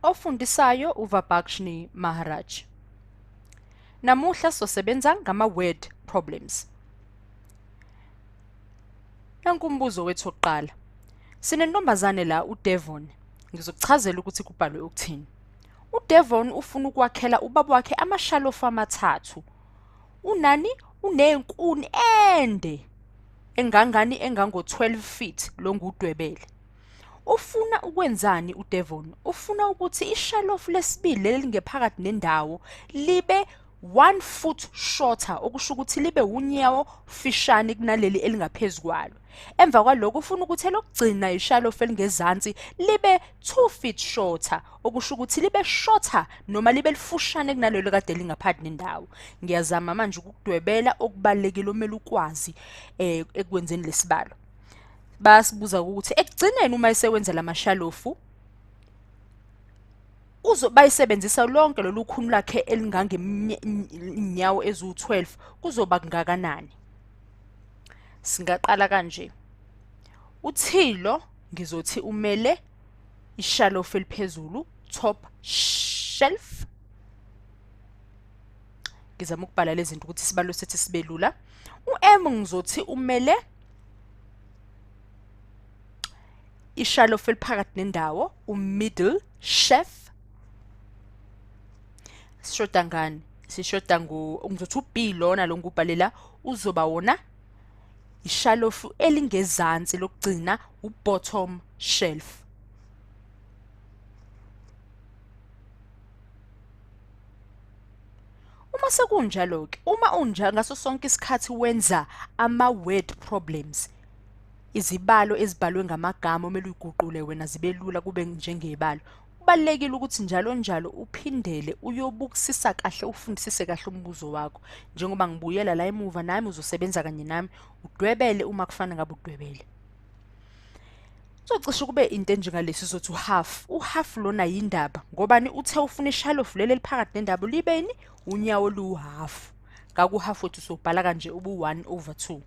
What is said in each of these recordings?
Ofundisayo uVabakshni Maharaj. Namuhla sizosebenza ngama-word problems. Nanku umbuzo wethu wokuqala. Sinentombazane la uDevon. Ngizokuchazela ukuthi kubhalwe ukuthini. UDevon ufuna ukwakhela ubaba wakhe amashalofu amathathu. Unani? Unenkuni ende engangani engango-12 feet lo ngudwebele. Ufuna ukwenzani uDevon? Ufuna ukuthi ishalofu lesibili leli lingephakathi nendawo libe 1 foot shorter, okusho ukuthi libe unyawo fishane kunaleli elingaphezu kwalo. Emva kwaloko ufuna ukuthi elokugcina ishalofu elingezansi libe 2 feet shorter, okusho ukuthi libe shorter noma libe lifushane kunalelo kade lingaphathi nendawo. Ngiyazama manje ukukudwebela okubalulekile omele ukwazi ekwenzeni lesibalo. Bayasibuza ukuthi ekugcineni uma esewenza lamashalofu bayisebenzisa lonke lolu khuni lwakhe elingangenyawo eziwu-12 kuzoba kungakanani? Singaqala kanje. Uthilo ngizothi umele ishalofu eliphezulu, top shelf. Ngizama ukubhala lezi zinto ukuthi isibalo sethu sibe lula. U-M ngizothi umele ishalofu eliphakathi nendawo, u-middle shelf. Sishoda ngani? Sishoda ngizothi u-B lona lo ngubhalela uzoba wona ishalofu elingezansi lokugcina, u-bottom shelf. Uma sekunjalo-ke, uma unjalo ngaso sonke isikhathi wenza ama-word problems, izibalo ezibhalwe ngamagama omele uyiguqule wena zibe lula kube njengezibalo. Kubalulekile ukuthi njalo njalo uphindele uyobukisisa kahle, ufundisise kahle umbuzo wakho. Njengoba ngibuyela la emuva nami uzosebenza kanye nami, udwebele uma kufanele ngabe udwebele. Kuzocishe kube into enjengalesi, uzothi uhalf. Uhalf lona yindaba ngobani? Uthe ufuna ishalofu leli eliphakathi nendaba libeni unyawo oluwuhalf. Ngakho uhalf wethu sobhala kanje ubu 1 over 2.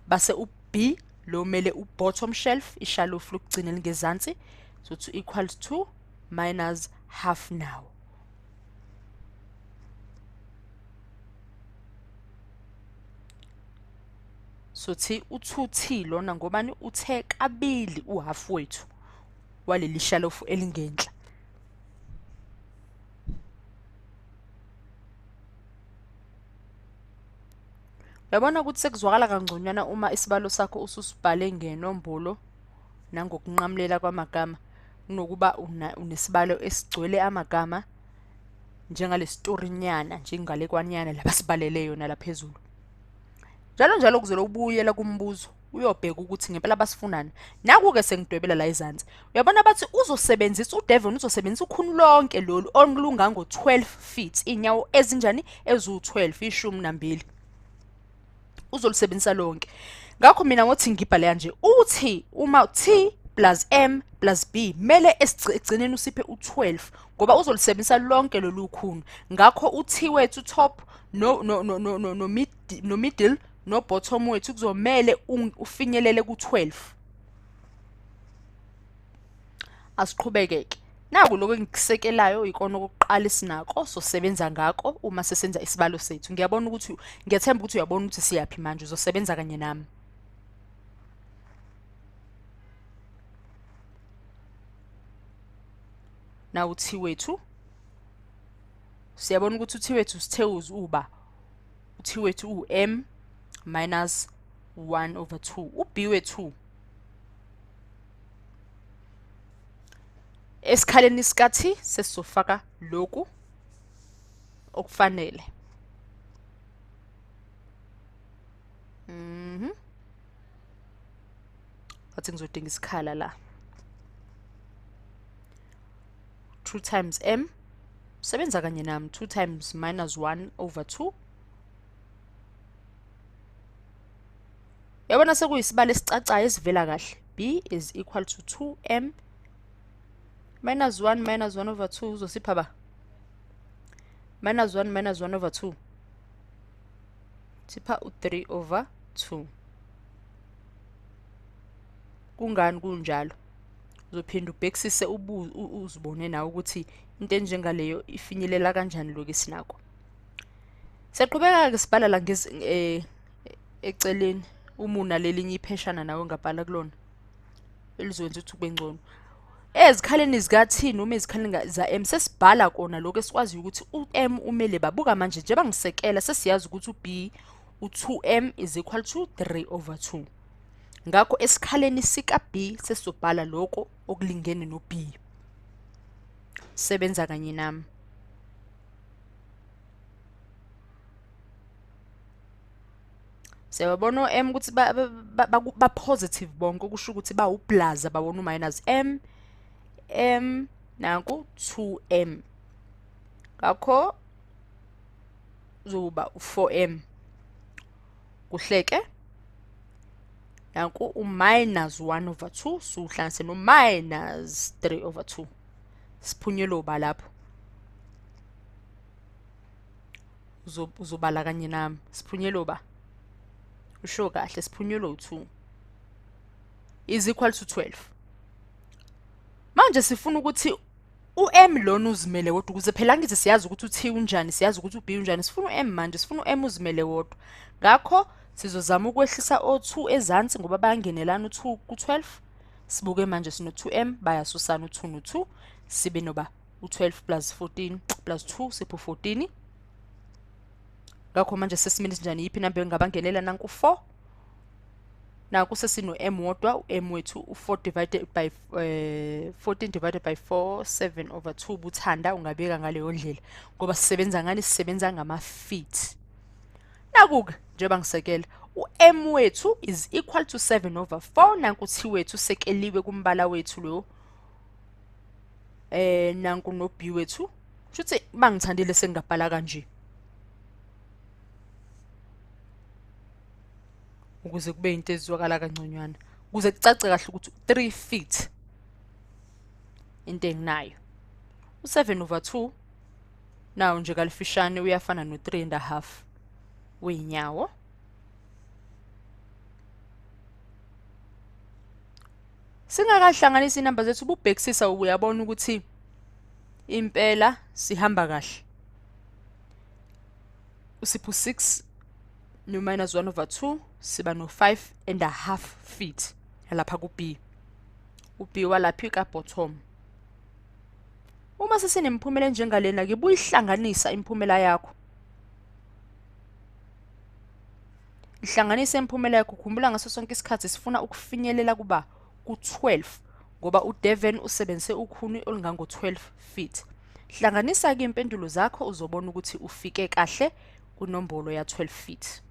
Base u-B lo mele u-bottom shelf, ishalofu lokugcina elingezansi, so to equals 2 minus half now. Sothi u-2t lona ngobani? Uthe kabili uhalf wethu waleli shalofu elingenhla. Uyabona ukuthi sekuzwakala kangconywana uma isibalo sakho ususibhale ngenombolo nangokunqamulela kwamagama kunokuba unesibalo esigcwele amagama njengalesitorinyana, njengalekwanyana labasibalele yona la phezulu. Njalo njalo kuzolo ubuyela kumbuzo uyobheka ukuthi ngempela basifunani. Naku-ke sengidwebela la ezansi. Uyabona bathi uzosebenzisa uDevon, uzosebenzisa ukhuni lonke lolu olungango-12 feet, iy'nyawo ezinjani? Eziwu-12, 12. Uzolusebenzisa lonke. Ngakho mina ngothi ngibhale kanje, uthi uma T plus M plus B mele ekugcineni usiphe u-12 ngoba uzolusebenzisa lonke lolu khuni. Ngakho u-T wethu top no middle no bottom wethu kuzomele ufinyelele ku-12. Asiqhubekeke. Naku lokho engikusekelayo ikona okokuqala esinako sosebenza ngako uma sesenza isibalo sethu. Ngiyabona ukuthi ngiyathemba ukuthi uyabona ukuthi siyaphi manje, uzosebenza kanye nami. Nawu T wethu. Siyabona ukuthi u-T wethu sithe uba u-T wethu u-M minus 1 over 2. U-B wethu esikhaleni sika-T sesizofaka lokhu okufanele. Ngathi ngizodinga isikhala la. 2 times M, sebenza kanye nami, 2 times minus 1 over 2. Yabona sekuyisibalo esicacayo esivela kahle. B is equal to 2m minus 1 minus 1 over 2 uzosipha ba minus 1 minus 1 over 2 sipha u-3 over 2. Kungani kunjalo? Uzophinda ubhekisise uzibone nawe ukuthi into enjengaleyo ifinyelela kanjani lokhu esinako. Siyaqhubeka-ke sibhala la eceleni uma unalelinye ipheshana nawe ongabhala kulona elizokwenza ukuthi kube ngcono. Ezikhaleni zika-T noma ezikhaleni za-M sesibhala kona lokhu esikwaziyo ukuthi u-M umele babuka manje njengoba ngisekela sesiyazi ukuthi u-B u-2M is equal to 3 over 2. Ngakho esikhaleni sika-B sesizobhala lokho okulingene no-B. Sebenza kanye nami. Siyababona o-M ukuthi ba-positive bonke, okusho ukuthi bawublaza, bawona u-minus M, M, nanku 2M. Ngakho uzoba u-4M. Kuhleke nanku u-minus 1 over 2 siwuhlanganise no-minus 3 over 2. Siphunyelwe uba lapho. Uzobala kanye nami. Siphunyelwe uba. Usho kahle, siphunyelwe u-2 is equal to 12. Manje sifuna ukuthi u-M lona uzimele wodwa, ukuze phela angithi siyazi ukuthi u-T unjani, siyazi ukuthi u-B unjani, sifuna u-M manje, sifuna u-M uzimele wodwa. Ngakho sizozama ukwehlisa o-2 ezansi ngoba bayangenelana u-2 ku-12. Sibuke manje sino-2M, bayasusana u-2 no-2, sibe noba u-12 plus 14 plus 2 sipho 14. Ngakho manje sesimeni esinjani, yiphi inamba engabangenela? Nanku 4. Naku sesino-M wodwa, u-M wethu u-4 divided by 14 divided by 4, 7 over 2. Buthanda ungabeka ngaleyo ndlela ngoba sisebenza ngani? Sisebenza ngama-feet. Naku-ke njengoba ngisekela u-M wethu is equal to 7 over 4. Nanku T wethu sekeliwe kumbala wethu lo, nanku no-B wethu. Kusho ukuthi bangithandile sengingabhala kanje ukuze kube into ezwakala kangconywana, ukuze kucace kahle ukuthi 3 feet into enginayo. U-7 over 2 nawo nje kalifishane uyafana no-3 and a half wey'nyawo. Singakahlanganisi inamba zethu, ububhekisisa uyabona ukuthi impela sihamba kahle. Usipho 6 no minus 1 over 2 siba no 5 and a half feet lapha ku B. U B walapha ka bottom. Uma sesinemiphumela enjengalena ke, buyihlanganisa imiphumela yakho. Ihlanganise imiphumela yakho. Khumbula ngaso sonke isikhathi sifuna ukufinyelela kuba ku-12 ngoba uDevon usebenzise ukhuni olungango-12 feet. Hlanganisa-ke impendulo zakho, uzobona ukuthi ufike kahle kwinombolo ya-12 feet.